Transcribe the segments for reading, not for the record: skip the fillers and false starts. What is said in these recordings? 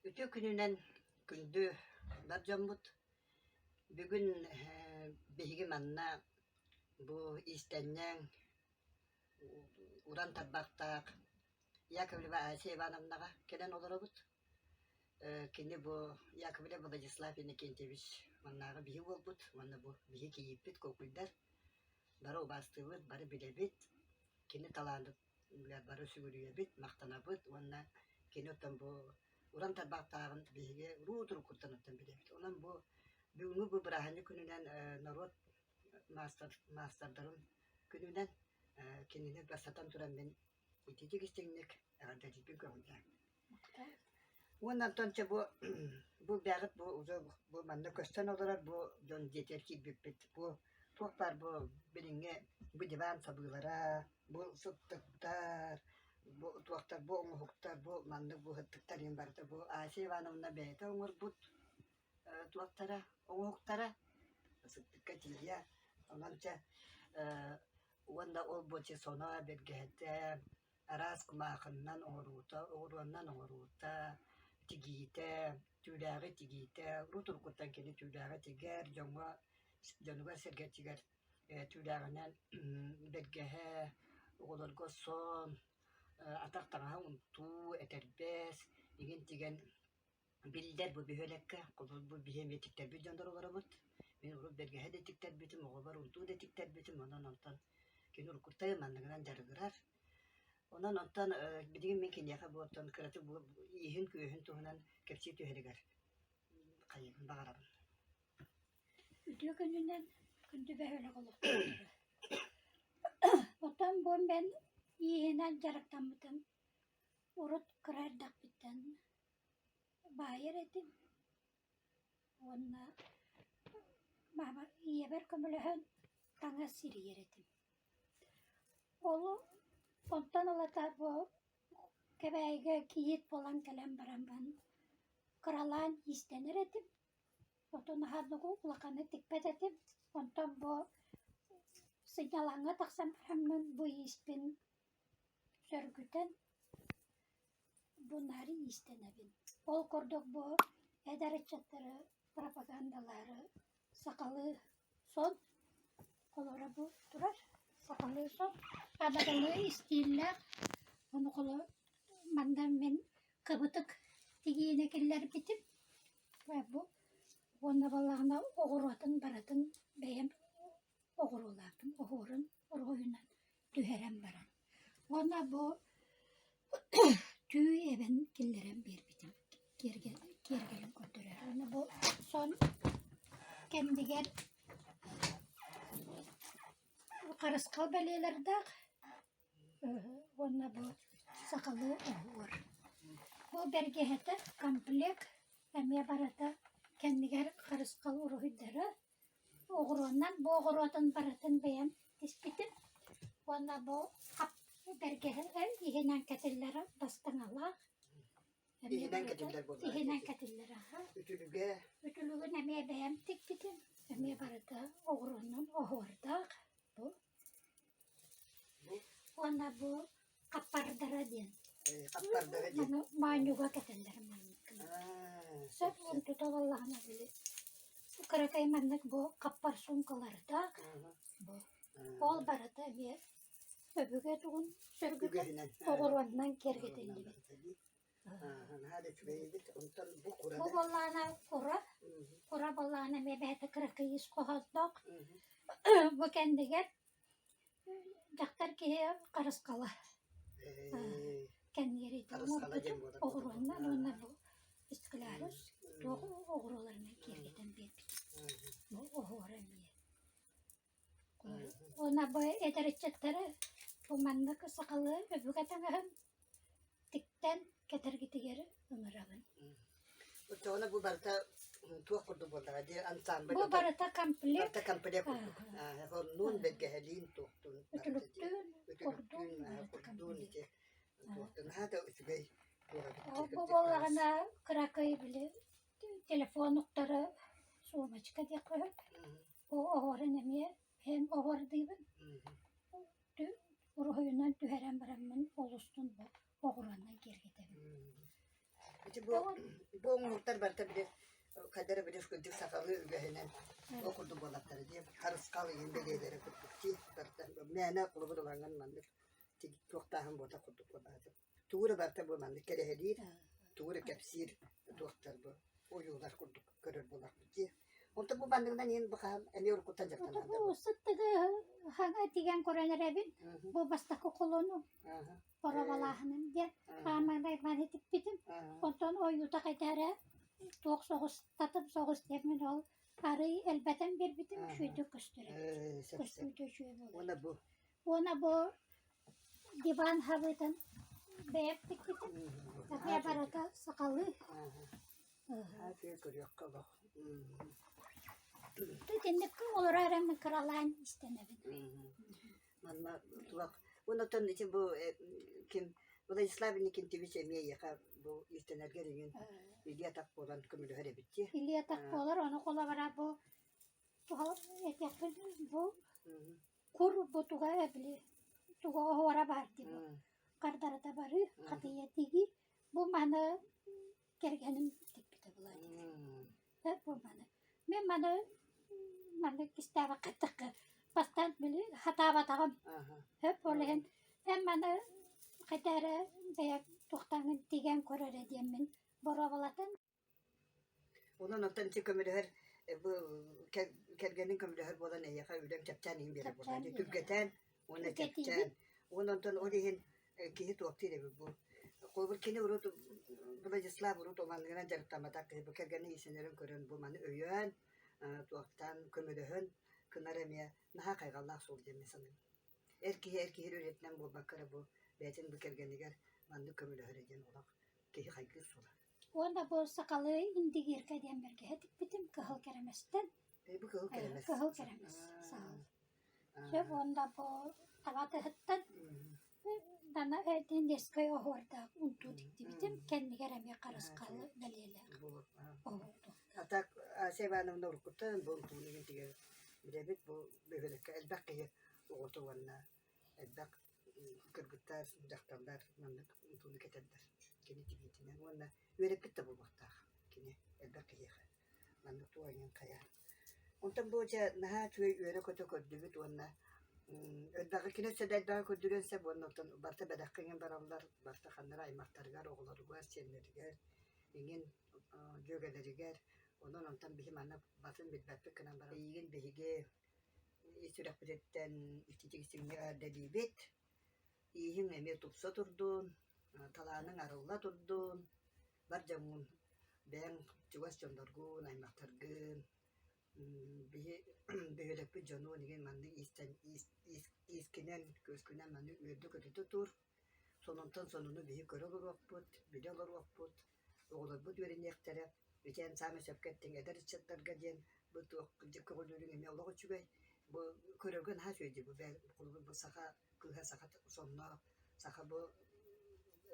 Үтүө күнүнэн күндү бар дьоммут! Бүгүн биһиги манна бу иистэнньэҥ, уран тарбахтаах Яковлева Ася Ивановнаҕа кэлэн олоробут. Кини бу Яковлев Владислав Иннокентьевич маннааҕы биһи уолбут уонна бу биһи кийииппит Куокуйдар бары убаастыыбыт, бары билэбит. Кини талаанын бары сүгүрүйэбит, махтанабыт уонна кини оттон бу уран тарбахтааҕын биһиги уруу туруккуттан оттон билэбит. Онон бу бүгүҥҥү бу бырааһынньык күнүнэн норуот маастар маастардарын күнүнэн кинини бастатан туран мин ититик истиҥник эҕэрдэлиирбин көҥүллээҥ. Уонна онтон чэ бу бу бэҕит бу уже бу манна көстөн олорор бу дьон дьиэтигэр киирбиппит бу туох баар бу билиҥҥи бу диван сабыылара, бу сыттыктар, бу туохтар бу оҥоһуктар, бу маннык бу сыттыктар иһин барыта бу Ася Ивановна бэйэтэ оҥорбут туохтара оҥоһуктара сыттыкка тиийэ онон чэ уонна ол бу соно бэргэһэтэ араас кумаахыннан оҥоруута, оҕуруоннан оҥоруута, тигиитэ, түүлээҕи тигиитэ, урут уруккуттан кини түүлээҕи тигэр, дьоҥҥо дьонугар-сэргэтигэр түүлээҕинэн бэргэһэ, оҕолорго сон, атах таҥаһа унтуу, этэрбэс игин тигэн Биллэр бу бөһүөлэккэ, холобур, бу биһи эмиэ тиктэрбит дьоннор олоробут. Мин урут бэргэһэ да тиктэрбитим, оҕолор унтуу да тиктэрбитим, онон онтон кини уруккуттан манныгынан дьарыгырар. Онон онтон билигин мин киниэхэ бу оттон кыратык бу ииһин-күөһүн туһунан кэпсии түһэригэр хайыыбын баҕарабын. Үтүө күнүнэн күндү бөһүөлэк олохтоохторо. Оттон бу мин ииһинэн дьарыктаммытым урут кыра эрдэхпиттэн баайар этим уонна маама ийэбэр көмөлөһөн таҥас сирийэр этим. Ол онтон ылата бу Кэбээйигэ кийиит буолан кэлэн бараммын кыралаан иистэнэр этим. Отун аһардык улаханы тикпэт этим. Онтон бу сынньалаҥҥа тахсан бараммын бу ииспин сөргүтэн Бу наар иистэнэбин. Ол курдук бу эдэр ыччаттары пропагандалаары сахалыы сон холоро бу турар сахалыы сон аныгылыы истииллээх ону холо манна мин кыбытык тигиини киллэрбитим бу уонна буоллаҕына оҕуруотун барытын бэйэм оҕуруолаатым оһуорун уруһуйунан түһэрэн баран уонна бу түү эбэн киллэрэн биэрбитим киэргэлин көрдөрөр уонна бу сон кэннигэр харысхал бэлиэлэрдээх уонна бу сахалыы оһуор бу бэргэһэтэ комплект эмиэ барыта кэннигэр харысхал уруһуйдара Оҕуруоннан бу оҕуруотун барытын бэйэм тиспитим уонна бу хап бэргэһэ иһинэн кэтиллэр бастыҥалаах эмиэ Иһинэн барыта кэтиллэр буоллаҕа иһинэн ити. кэтиллэр аха. Үтүлүгэ Үтүлүгүн эмиэ бэйэм тикпитим эмиэ барыта оҕуруоннан оһуордаах бу бу уонна бу хаппардара диэн хаппардара диэн. Маны моонньуга кэтэллэр маннык Аа, Сөп сөп уон сөп. тута буоллаҕына били кыракый маннык бу хаппар суумкалардаах бу ол барыта эмиэ өбүгэ тугун сөргүтэн Үгэһинэн. оҕуруоннан Оҕуруонан киэргэтиллибит. барыта дии. Аа, наһаа да үчүгэй эбит. Онтон бу Бу курада. буоллаҕына кура, кура буоллаҕына эмиэ бэйэтэ кыракый ис хоһоонноох. Бу кэннигэр Дьахтар киһи харысхала кэнниэриитэ Харысхала диэн оҥорбутум буолар оҕуруоннан уонна бу склярус туох оҕуруоларынан киэргэтэн биэрбитим. Бу оһуора эмиэ. Уонна бу эдэр ыччаттары бу маннык сахалыы өбүгэ таҥаһын Тиктэн кэтэргитигэр ыҥырабын. Оччоҕуна бу барыта туох курдук буоллаҕа дии ансамбль Бу барыта комплект. Барыта комплект курдук. Оннуун, бэргэһэлиин, туохтуун барыта дии. Үтүлүктүүн, Үтүлүктүүн, курдуун барыта курдуун комплект. ити туохтун наһаа да үчүгэй туох эбит Ол дии бу кырдьык буоллаҕына кыракый били телефон уктары сумочка диэххэ сөп. Бу оһуорун эмиэ эн оһуордуубун. Уруһуйунан түһэрэн бараммын олустун бу оҕуруоннан киэргэтэбин. Ити бу бу оҥоһуктар барыта били хайдах эрэ били кырдьык сахалыы үгэһинэн ол курдук буоллахтара дии. Харысхал иһин бэлиэлэрэ курдук дии барыта. Мээнэ холобур ылаҥҥын маннык туохтааһын буолта курдук буолааччы. Тугу эрэ барыта бу маннык кэрэһэлиир, тугу эрэ кэпсиир туохтар бу ойуулар курдук көрөр буоллахпыт дии. Онтон бу манныгынан иһин бу хаһан эмиэ уруккуттан дьарыктанар Бу сыттыгы хаҥа тигэн көрөн эрэбин. Бу бастакы холону боруобалааһыным диэн хаамай маны тикпитим. Онтон ойуута хайда эрэ туох соҕус татым соҕус диэммин ол арый элбэтэн биэрбитим үчүгэйдик көстөр эбит. Көстүүтэ үчүгэй буолар. Уонна бу Уонна бу диван хабыытын бэйэм тикпитим. Эмиэ барыта сахалыы. Көрүөххэ олох. Итинник олоро эрэ мин кыралаан истэнэбин. Манна туох Онтон ити бу ким Владислав Иннокентьевич эмиэ эйиэхэ бу иистэнэргэр иҥин илии-атах буолан көмөлөһөр эбит дии. Илии-атах буолар, ону холобура бу этиэхпин бу кур бу туга эбили туга оһуора баар дии бу хардарыта барыы хатыйа тигии бу маны кэргэним тикпитэ буолар бу маны мин маны маннык кистээбэххэ эттэххэ бастаан били хатаабатаҕым сөп ол иһин эн маны хайда эрэ бэйэм туохтааҥҥын тигэн көр эрэ диэммин боруобалатан Онон оттон ити көмөлөһөр бу кэргэниҥ көмөлөһөр буолан эйиэхэ үлэҥ чэпчээн иһин биэрэр буоллаҕа дии. Түргэтээн уонна чэпчээн. Уонна онтон ол иһин киһи туохтуур эбит бу. Холобур кини урут Владислав урут оманныгынан дьарыктамматах киһи бу кэргэнин иистэнэрин көрөн бу маны өйөөн, туохтаан көмөлөһөн кынар эмиэ наһаа хайҕаллаах суол диэн мин саныыбын. Эр киһи эр киһи үлэтинэн буолбакка эрэ бу бэйэтин бу кэргэнигэр маннык көмөлөһөрө диэн олох киһи хайгыыр суола. Уонна бу сахалыы индигирка диэн бэргэһэ тикпитим кыһыл кэрэмэстэн. Бу кыһыл кэрэмэс. Кыһыл кэрэмэс саһыл. Сөп уонна бу таба тыһыттан дана индийскэй оһуордаах унтуу тиктибитим кэннигэр эмиэ харысхалы бэлиэлээх оһуорду. А так Ася Ивановна уруккуттан бу унтууну тигэр билэбит бу бөһүөлэккэ элбэх киһи оҕото уонна элбэх кыргыттар, дьахталлар маннык унтууну кэтэллэр кини тигиитинэн уонна үөрэппит да буолуохтаах кини элбэх киһиэхэ маннык туох иһин хайа. Онтон бу дьэ наһаа үчүгэй үөрэ-көтө көрдүбүт уонна элбэҕи кини өссө да элбэҕи көрдөрүөн сөп уонна оттон барыта бэлэххэ иҥин бараллар, барыта ханна эрэ аймахтарыгар, оҕолоругар, сиэннэригэр иҥин дьүөгэлэригэр. Онон онтон биһи манна батын билбэппит гынан баран эйигин биһиги ис сүрэхпититтэн ититик-истиҥник эҕэрдэлиибит. Ииһиҥ эмиэ тупса турдун, талааныҥ арылла турдун, бар дьоҥҥун бэйэҥ чугас дьонноргун, аймахтаргын, биһи бөһүөлэкпит дьонун игин маннык иистэн иискинэн, күөскүнэн маннык үөрдэ-көтүтэ тур. Сонунтан сонуну биһи көрө олоруохпут, билэ олоруохпут, оҕолорбут үөрэниэхтэрэ. Ити эн саамай сөпкө эттиҥ, эдэр ыччаттарга диэн бу туох көҕүлүүрүҥ эмиэ олох үчүгэй. Бу көрөргө наһаа үчүгэй дии, бу холобур бу саха кыыһа саха сонноох, саха бу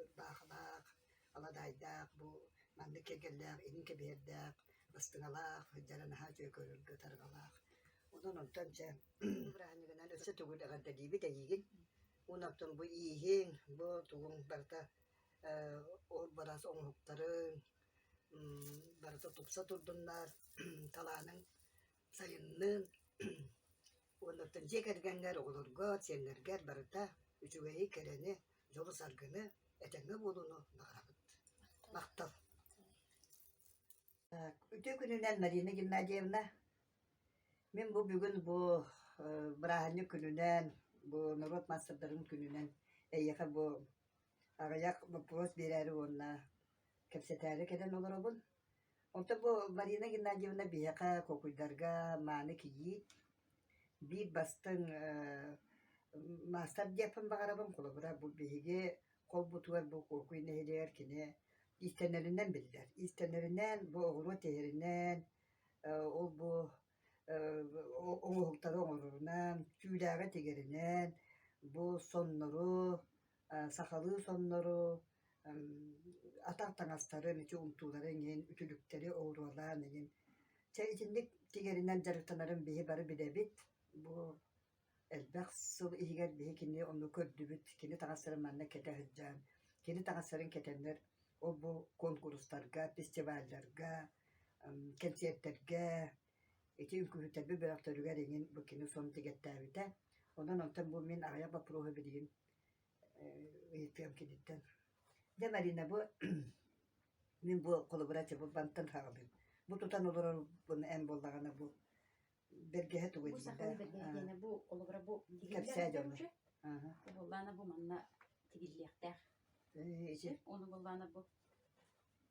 ырбаахылаах, аладаайдаах, бу маннык киэргэллээх, илин кэбиһэрдээх, бастыҥалаах, сылдьара наһаа үчүгэй көрөргө тарҕалаах. Онон онтон дьэ бырааһынньыгынан өссө төгүл эҕэрдэлиибит эйигин. Уонна оттон бу ииһиҥ, бу тугуҥ барыта ол барас оҥоһуктарыҥ барыта тупса турдуннар, талааныҥ сайыннын уонна оттон дьиэ кэргэҥҥэр, оҕолоргор, сиэннэргэр барыта үчүгэйи, кэрэни, дьолу-саргыны, этэҥҥэ буолууну баҕарабыт. Махтал. Үтүө күнүнэн Марина Геннадьевна. Мин бу бүгүн бу бырааһынньык күнүнэн, бу норуот маастардарын күнүнэн эйиэхэ бу аҕыйах боппуруос биэрээри уонна кэпсэтээри кэлэн олоробун. Онтон бу Марина Геннадьевна биһиэхэ Куокуйдарга мааны кийиит, биир бастыҥ маастар диэхпин баҕарабын. Холобура, бу биһиги холбутугар бу Куокуй нэһилиэгэр кини иистэнэринэн биллэр. Иистэнэринэн, бу оҕуруо тиһэринэн, ол бу оҥоһуктары оҥорорунан, түүлээҕи тигэринэн, бу соннору, сахалыы соннору, атах таҥастарын, ити унтуулары иҥин, үтүлүктэри оҕуруолаан иҥин. Чэ итинник тигэринэн дьарыктанарын биһи бары билэбит. Бу элбэх сыл иһигэр биһи кини ону көрдүбүт, кини таҥастарын манна кэтэ сылдьан, кини таҥастарын кэтэннэр. Ол бу куонкурустарга, фестивалларга, кэнсиэртэргэ ити үҥкүүһүттэрбит бөлөхтөрүгэр эҥин бу кини сон тигэттээбитэ. Онон онтон бу мин аҕыйах боппуруоһу билигин ыйытыам киниттэн. Дьэ, Марина, бу мин бу холобура бу бантан хаалыым. Бу тутан олорорбун эн буоллаҕына бу бэргэһэ тугу Бу диир сахалыы да? бэргэһэ диэнэ бу холобура бу Кэпсээ тигиллэр дьоҥҥо. уже. Бу буоллаана бу манна тигиллиэхтээх. Ити Ону буоллаана бу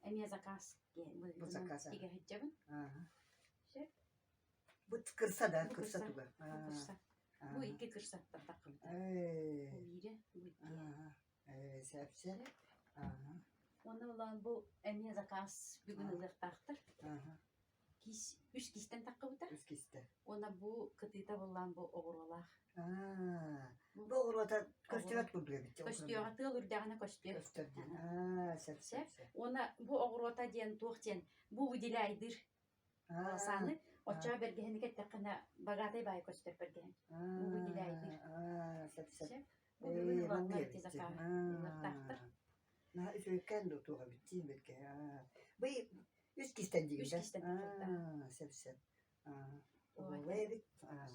эмиэ заказ диэн бу быһыытынан заказ. тигэ сылдьабын. Сөп. Бу кырса да, Бу кырса кырса. туга. Бу кырса. Бу икки кырсаттан таххыбыта. Бу биирэ, бу икки. Сөп, сөп. Уонна улаан бу эмиэ заказ бүгүн ылыахтаахтар. Кис, үс кистэн таххыбыта. Үс кистэ. Уонна бу кытыыта буллаан бу оҕуруолаах. Бу оҕуруота көстүбэт курдук эбит. Көстүөҕэ тыал үрдэҕинэ көстүө. Көстөр диэн. Сөп, сөп, сөп. Уонна бу оҕуруота диэн туох диэн бу выделяйдыр Сааны оччоҕо бэргэһэни кэттэххинэ богатый баай көстөр бэргэһэн. Бу выделяйдыр. Сөп, сөп. Сөп. Бу бүгүн ылаллар ити закаһы ылыахтаахтар. Наһаа үчүгэйкээн да туох эбит дии бэркэ. Бу үс кистэн диигин Үс да? кистэн тахсыбыта. Сөп, сөп. Оҕолой эбит.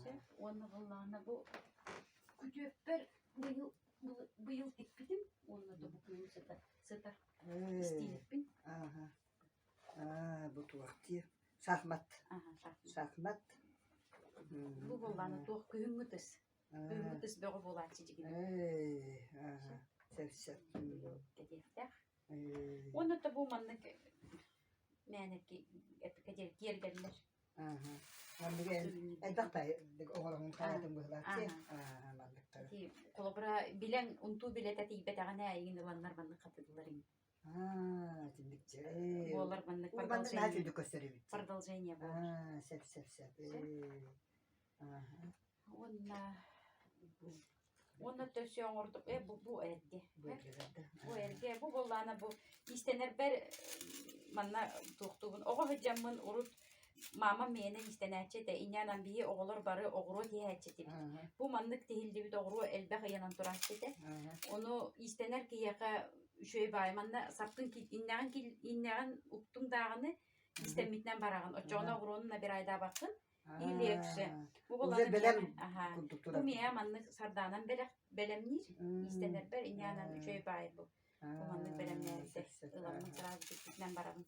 Сөп. Уонна буоллаҕына бу күтүөппэр быйыл быйыл тикпитим уонна да бу күһүн сытар сытар истиилиппин. Бу туох диир? Шахмат. Шахмат. Бу буоллаҕына туох күһүҥҥү тыс. Күһүҥҥү тыс бөҕө буолааччы дьигинэ. Сөп сөп. Кэтиэхтээх. Уонна то бу маннык мээнэ киэргэллэр. Маннык элбэх оҕолорун хаатын быһылааччы. Манныктар. Холобура билэн унтуу билэтэ тиийбэтэҕинэ эйигин ыланнар маннык хатыыллар ини. Итинник Буолар маннык Маннык наһаа продолжение. үчүгэйдик көстөр эбит. Продолжение буолар. Сөп сөп сөп. Сөп. Уонна уонна төсө оҥордук э бу бу эргэ. Бу эргэлэрдэ. Бу эргэ бу буоллаана бу иистэнэрбэр манна туохтуубун оҕо сылдьаммын урут Маамам миэнэ иистэнээччи этэ, инньээнэн биһи оҕолор бары оҕуруо тиһээччи этибит. Бу маннык тиһиллибит оҕуруо элбэх ыйанан турааччы этэ. Ону иистэнэр киһиэхэ үчүгэй баай манна сапкын иннэҕин иннэҕин уктуҥ даҕаны иистэммитинэн бараҕын. Оччоҕуна оҕуруону набирайдаабаккын и легче. Бу Уже бэлэм аха. курдук Бу турар. миэхэ маннык сардаанан бэлэх бэлэмниир иистэнэрбэр инньээнэн үчүгэй баай бу. Бу маннык бэлэмнээбитэ. Ыламмын сразу тикпитинэн барабын.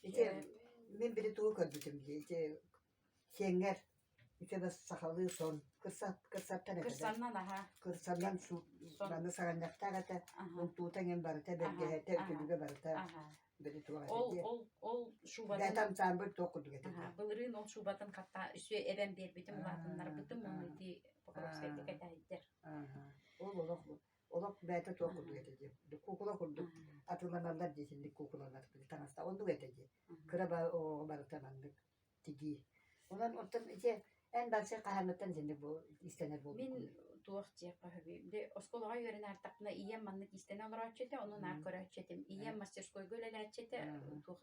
Ити мин били тугу көрбүтүм дии, ити сиэҥҥэр ити бас сахалыы сон кырса кырсаттан этэ да Кырсаннан аһа. кырсаннан Сон. маны саҕанньахтаах этэ, Аха. унтуута эҥин барыта, Аха. бэргэһэтэ, Аха. үтүлүгэ барыта Аха. били туох этэ Ол дии. ол ол шубатын Бэйэтэ ансаамбыл туох курдук этэ Аха, дии. былырыын ол шубатын хатта үсүө эбэн биэрбитим, улаатыннарбытым, ону ити Покровскайга кэтэһэйдэр. Ол олох Олох бэйэтэ туох курдук этэ дии. Куукула курдук атыыланаллар дии итинник куукулалар таҥаста оннук этэ дии. Кыра оҕоҕо барыта маннык тигии. Онон оттон ити эн барсы хаһааҥҥыттан итинник бу иистэнэр Мин буолбуккунуй? туох диэххэ сөбүй? Били оскуолаҕа үөрэнэ артахпына ийэм маннык иистэнэ олорооччу этэ, ону наар көрөөччү этим. Ийэм мастерскойга үлэлээччи этэ, туох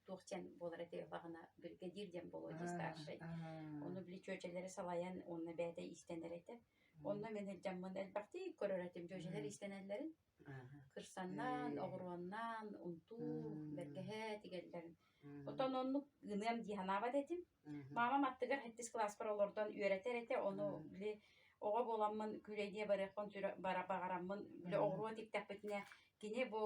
туох диэн буолар этэ ыллаҕына бригадир диэн буолуо дии старшай. Ону били чүөчэлэри салайан уонна бэйэтэ иистэнэр этэ. Онно мин сылдьаммын элбэхтик көрөр этим дьүөдьэлэр иистэнэллэрин. Кырсаннан, оҕуруоннан, унтуу, бэргэһэ тигэллэрин. Оттон оннук гыныам дии санаабат этим. Маамам аттыгар сэттис кылааспар олордон үөрэтэр этэ, ону били оҕо буоламмын күүлэйдиэ барыахпын бара баҕараммын били оҕуруо тиктэхпитинэ кини бу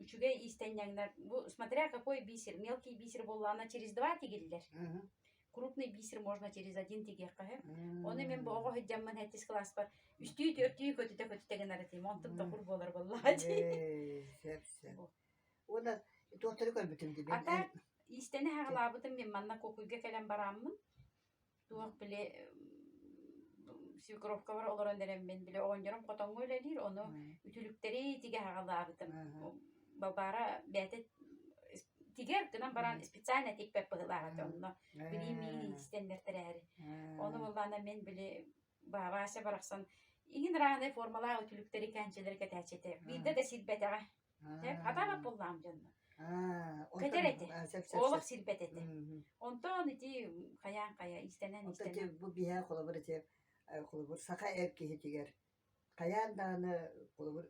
үчүгэй иистэнньэҥнэр бу смотря какой бисер мелкий бисер буоллаҕына через два тигиллэр крупный бисер можно через один тигиэххэ сөп. Ону мин бу оҕо сылдьаммын сэттис кылааспар үстүү-түөртүү көтүтэ-көтүтэ гынар этим. Онтум токур буолар буоллаҕа дии. Сөп сөп. Уонна туохтары көрбүтүм дии А так иистэнэ хаҕалаабытым мин манна Куокуйга кэлэн барааммын туох били свекровкабар олорон эрэммин били оҕонньорум хотоҥҥо үлэлиир ону үтүлүктэри тигэ хаҕалаабытым Балбаара бэйэтэ тигэр гынан баран специально тикпэт быһыылаах этэ онно билии миигин истэннэртэрээри. Ону буоллаҕына мин били Вася барахсан иҥин ырааһынай формалаах үтүлүктэри кээнчэлэри кэтээччи этэ. Биирдэ да сирбэтэҕэ. Хатаабат буоллаҕым дьонно. Кэтэр этэ. Олох сирбэт этэ. Онтон ити хайаан хайа иистэнэн иистэнэн. Бу биһэ холобур ити холобур саха эр киһитигэр хайаан даҕаны холобур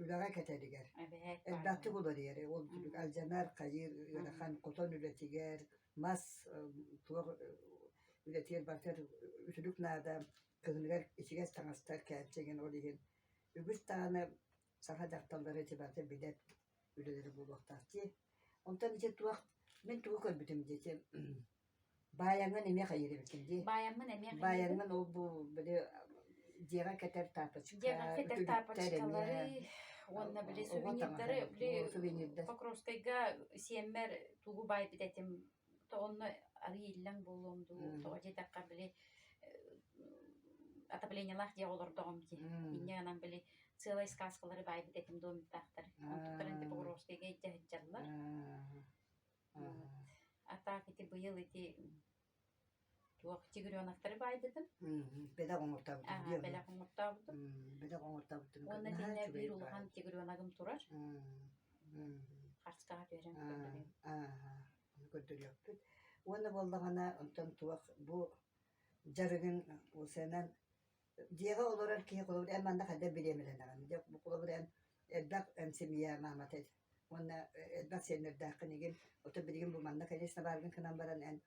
үлэҕэ кэтэригэр Эбээт элбэхтик баар. уларыйар. Ол Мгм. алдьанар, хайыыр ыарахан хотон үлэтигэр, мас туох үлэтигэр барытыгар үтүлүк наада, кыһыныгар ичигэс таҥастар кээнчэгин ол иһин үгүс даҕаны саха дьахталлара ити барыта билэр үлэлэрэ буолуохтаах дии. Онтон ити туох мин тугу көрбүтүм дии ити баайаҥҥын эмиэ хайыыр эбиккин дии. Баайаммын эмиэ хайыыбын. Баайаҥҥын ол бу били дьиэҕэ кэтэр тапочка, Дьиэҕэ кэтэр үтүлүктэр тапочкалары эмиэ уонна били оҕо таҥаһа сувенирдары били сувенирдэр. Покровскайга сиэммэр тугу баайбыт этим то онно арыый иллэҥ буолуом дуу тоҕо диэтэххэ били отоплениелаах дьиэҕэ олордоҕум дии инньэ гынан били сыалай сказкалары баайбыт этим домиктаахтар онтуктарын ити Покровскайга илдьэ сылдьаллар. А так ити быйыл ити туох тигреноктары баайбытым. Бэлэх оҥортообутум Аа, дии ону. бэлэх оҥортообутум. Бэлэх оҥортообутум Уонна наһаа итиннэ үчүгэй биир баҕайы. улахан тигреногым турар. Харчкаҕа түһэрэн көрдөрүөм. Ону көрдөрүөхпүт. Уонна буоллаҕына онтон туох бу дьарыгын уусанан дьиэҕэ олорор киһи холобур эн манна хайдах бириэмэлэнэҕин? Дьэ бу холобур эн элбэх эн семья маамата уонна элбэх сиэннэрдээххин игин оттон билигин бу манна конечно бааргын гынан баран эн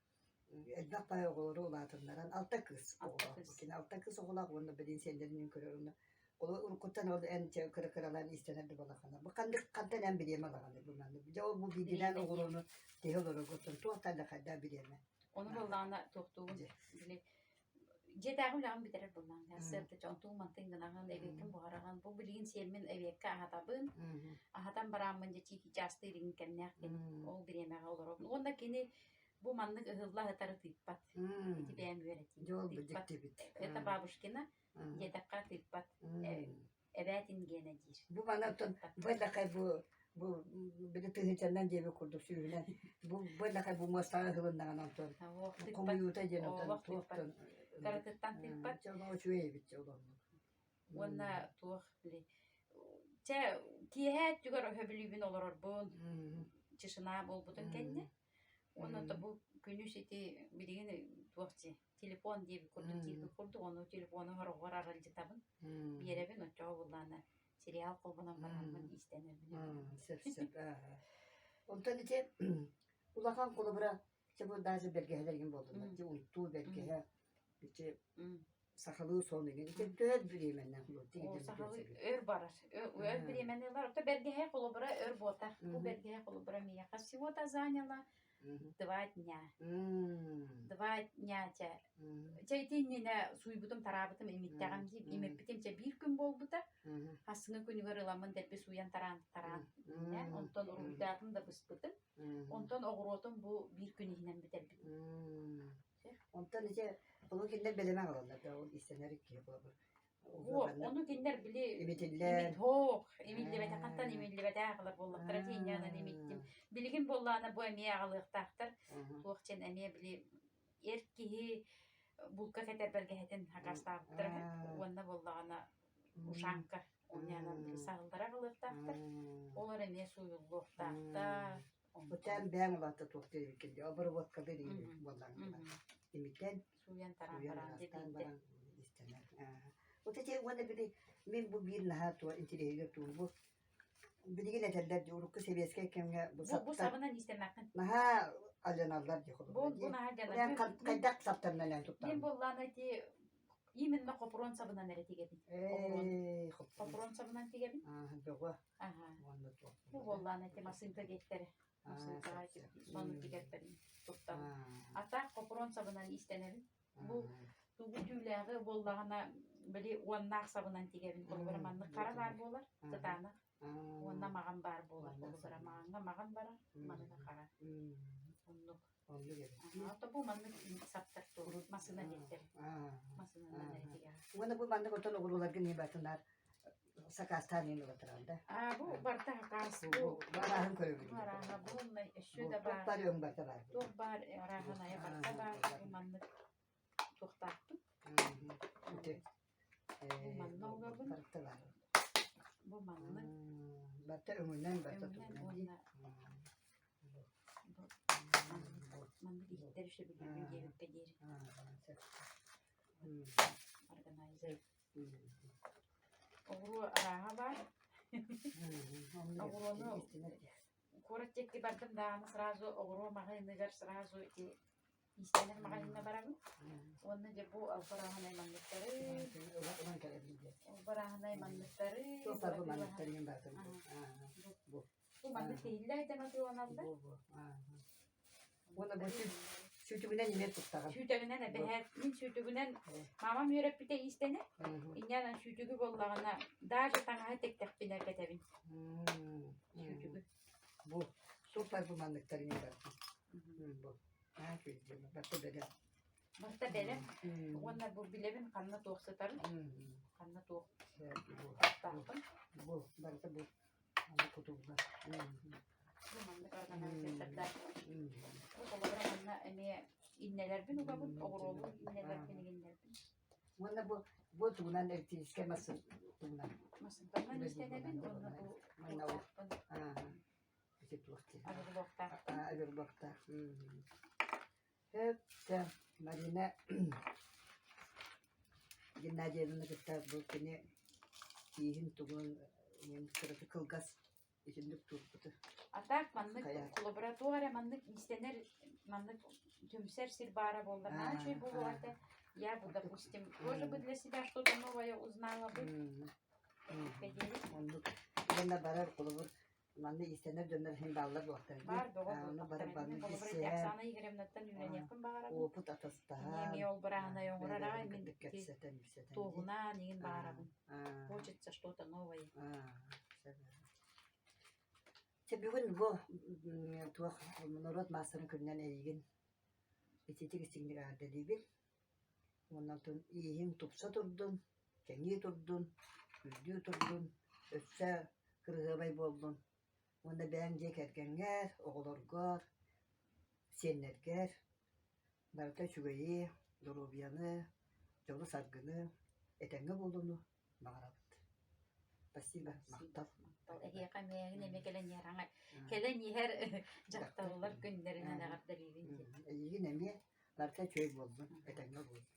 элбэх баай оҕолору улаатыннаран алта кыыс Алта оҕолоох кыыс. кини алта кыыс оҕолоох уонна билигин сиэннэрин көрөр уонна ол уруккуттан ол эн чэ кыра кыралаан иистэнэр да буоллаххына бу ханнык хантан эн бириэмэ ылаҕыный бу маннык дьэ ол бу биирдиилээн Бириэмэ диэн. оҕолору тиһэ олороргуттан туохтан да хайдах бириэмэ Ону буоллаҕына туохтуубун дьэ били дьиэтээҕи үлэҕин бүтэрэр буоллаҕыҥ сарсыарда дьонтуҥ мантыҥ гынаҕын, эбиэккин буһараҕын. Бу билигин сиэммин эбиэккэ аһатабын. Аһатан барааммын дьэ чиики чаастыы илигин кэмнээх кини ол бириэмэҕэ олоробун. Уонна кини бу маннык ыһылла сытары тыыппат. Ити бэйэм үөрэтиим. Дьэ ол бу Тыыппат. дьиктибит. Это бабушкина диэтэххэ тыыппат. Эбээтин гиэнэ диир. Бу маны оттон Тыыппат. бу элэхэй бу бу били тыһыынчаннан диэбит курдук сүүһүнэн бу бу элэхэй бу муостаҕа ыһылыннаҕына онтон Олох тыыппат. хомуйуута диэн онтон Олох тыыппат. туохтан Кыратыттан тыыппат. Дьэ олох үчүгэй эбит дьэ олорнук. Уонна туох били чэ киэһэ өттүгэр өһөбүлүүбүн олорорбун тишина буолбутун кэннэ уонна то бу күнүс ити билигин туох дии телефон диэбит курдук диирбит курдук ону телефону хороҕор аралдьытабын биэрэбин оччоҕо буллаана сериал холбонон бараммын иистэнэрбин Сөп сөп. Онтон ити улахан холобура чэ бу даже бэргэһэлэргин буоллуннар ити унтуу бэргэһэ ити сахалыы сон игин ити төһө бириэмэннэн О, сахалыы өр барар. Өр бириэмэни ылар. Ото бэргэһэ холобура өр буотах. Бу бэргэһэ холобура миэхэ всего-то заняло 2 дня. 2 дня чэ. Чэ ити иннинэ сууйбутум, тараабытым, имиттэҕим дии. Имиппитим чэ биир күн буолбута. Хассыҥы күнүгэр ыламмын дэлби сууйан тараан тараан Онтон уруһуйдаатым да быспытым. Онтон оҕуруотум бу биир күн иһинэн бүтэрбитим. Онтон ити ону кинилэр бэлэмэ аҕалаллар да ол иистэнэр киһи холобур. Суох, ону кинилэр били Имитиллэн. Суох, имиллибэтэхтэн имиллибэтэх аҕалар буоллахтара дии инньэ гынан имиттим. Билигин буоллаҕына бу эмиэ аҕалыахтаахтар. Туох диэн эмиэ били эр киһи булка кэтэр бэргэһэтин акаастаабыттара уонна буоллаҕына ушанка уонньаанан били саһыллара аҕалыахтаахтар. Олор эмиэ сууйуллуохтаахтар. Оттон бэйэҥ улаатта туох диэбиккин дии, обработкалыыр буоллаҕыҥ имитэн, Сууйан тараан сууйан баран ыраастаан дьэ баран истэнэр. Вот эти уонна били мин бу биир наһаа туо интириэһигэр тугу бу билигин этэллэр дии урукку сэбиэскэй кэмҥэ бу Бу бу саптар сабынан иистэммэххин. наһаа алдьаналлар дии Бу холобура бу дии. наһаа Ол дьанар. эн хайдах саптарынан эн Мин туттаҕын? буоллаана ити именно хопуруон сабынан эрэ тигэбин. Хопуруон. Ээ, хоппуруон. Хопуруон сабынан тигэбин. Аа, бөҕө. Аха. Уонна туох Бу буоллаана ити масыыҥка диэттэрэ. Масыыҥкаҕа ити сону тигэрбин туттабын. А так хопуруон сабынан иистэнэбин. Бу тугу түүлээҕи буоллаҕына били уоннаах сабынан тигэбин. Холобура маннык хара баар буолар, кытаанах. Уонна маҕан баар буолар. Холобура маҕаҥҥа маҕан барар, маныга хара. Оннук. Оннук эбит. Ото бу маннык саптар туорут масына диэттэр. Масынанан эрэ тигэҕин. Уонна бу маннык отон оҕуруоларгын иһин батынаар сакаастаан иһин ылатаран да. А бу барыта хакаас бу Бу арааһын көрөбүн. Бу арааһа бу өссө да Туох баар. баар өҥ барыта баар. Туох баар арааһын айа барыта баар. Бу маннык туохтаахпын. Ити. Бу манна угабын. Барыта баар. Бу маннык. Барыта өҥүнэн барыта Өҥүнэн тугунан уонна маннык иһиттэр сөбүлүүбүн диэбиккэ диэри. Органайзер. Оҕуруо арааһа баар. Оҕуруону куорат диэки бардым даҕаны сразу оҕуруо маҕаһыыныгар сразу ити иистэнэр маҕаһыыҥҥа барабын. Уонна дьэ бу албарааһынай манныктары, Ылан кэлэбин диэн. албарааһынай манныктары Туох бу манныктары иһин баатым. Бу. Бу маннык тиһиллэ дьон атыыланаллар. Бу бу. Уонна бу сүүтүгүнэн эмиэ туттаҕын. Сүүтэгинэн эбэһээт мин сүүтүгүнэн мамам үөрэппитэ иистэнэ. Инньэ сүүтүгү буоллаҕына даже таҥаһы тиктэхпинэ кэтэбин. Сүүтүгү. Бу туох бу манныктар иһин баатым. Бу. Аа күлдүм. Барта бэлэм. Барта бэлэм. Уонна бу билэбин ханна туох сытарын, ханна туох таахпын. Бу барыта бу аны кутуллар. Бу маннык организатордар. Бу холобура манна эмиэ иннэлэрбин угабын, оҕуруолун иннэлэрбин игиннэрбин. Уонна бу бу тугунан электрическэй массын тугунан Массыынтанан истэнэбин уонна бу Манна туохтаахпын, ити туох диэн арыгылыахтаахпын. Агырбахтаах. Өп, Марина Геннадьевнаны кытта бу кини тииһин тугун кыраты кылгас итинник туурбуту. А так маннык Хайа. холобура туох эрэ маннык иистэнэр маннык түмсэр сир баара буоллар наһаа үчүгэй буолуох этэ. Я бы, допустим, тоже бы для себя что-то новое узнала бы. Кэдиэри. Оннук. Уонна барар холобур манна иистэнэр дьоннор иһин бааллар буолтар дии. Баар бөҕө Ону бары буолбаттар. баны Мин холобура ити билсиһэн, Оксана Игоревнаттан үөрэниэхпин баҕарабын. опыт Кини атастаһан, эмиэ ол бырааһынай оҥорор аҕай бэйэлэрин мин кытта ити кэпсэтэн билсэтэн дии. туоһунаан игин баҕарабын. Хочется что-то новое. Чэ бүгүн бу туох норуот маастарын күнүнэн эйигин ититик истиҥник эҕэрдэлиибин. Уонна оттон ииһиҥ тупса турдун, кэҥии турдун, үрдүү турдун, өссө кырыһыабай буоллун. Уонна бэйэҥ дьиэ кэргэҥҥэр, оҕолоргор, сиэннэргэр барыта үчүгэйи, доруобуйаны, дьолу-саргыны, этэҥҥэ буолууну баҕарабыт. Спасибо, махтал. Махтал. Эһиэхэ мээҥин эмиэ кэлэн иһэр аҥай кэлэн иһэр дьахталлар күннэринэн эҕэрдэлиибин диэн. Эйигин эмиэ барыта үчүгэй буоллун, этэҥҥэ буоллун.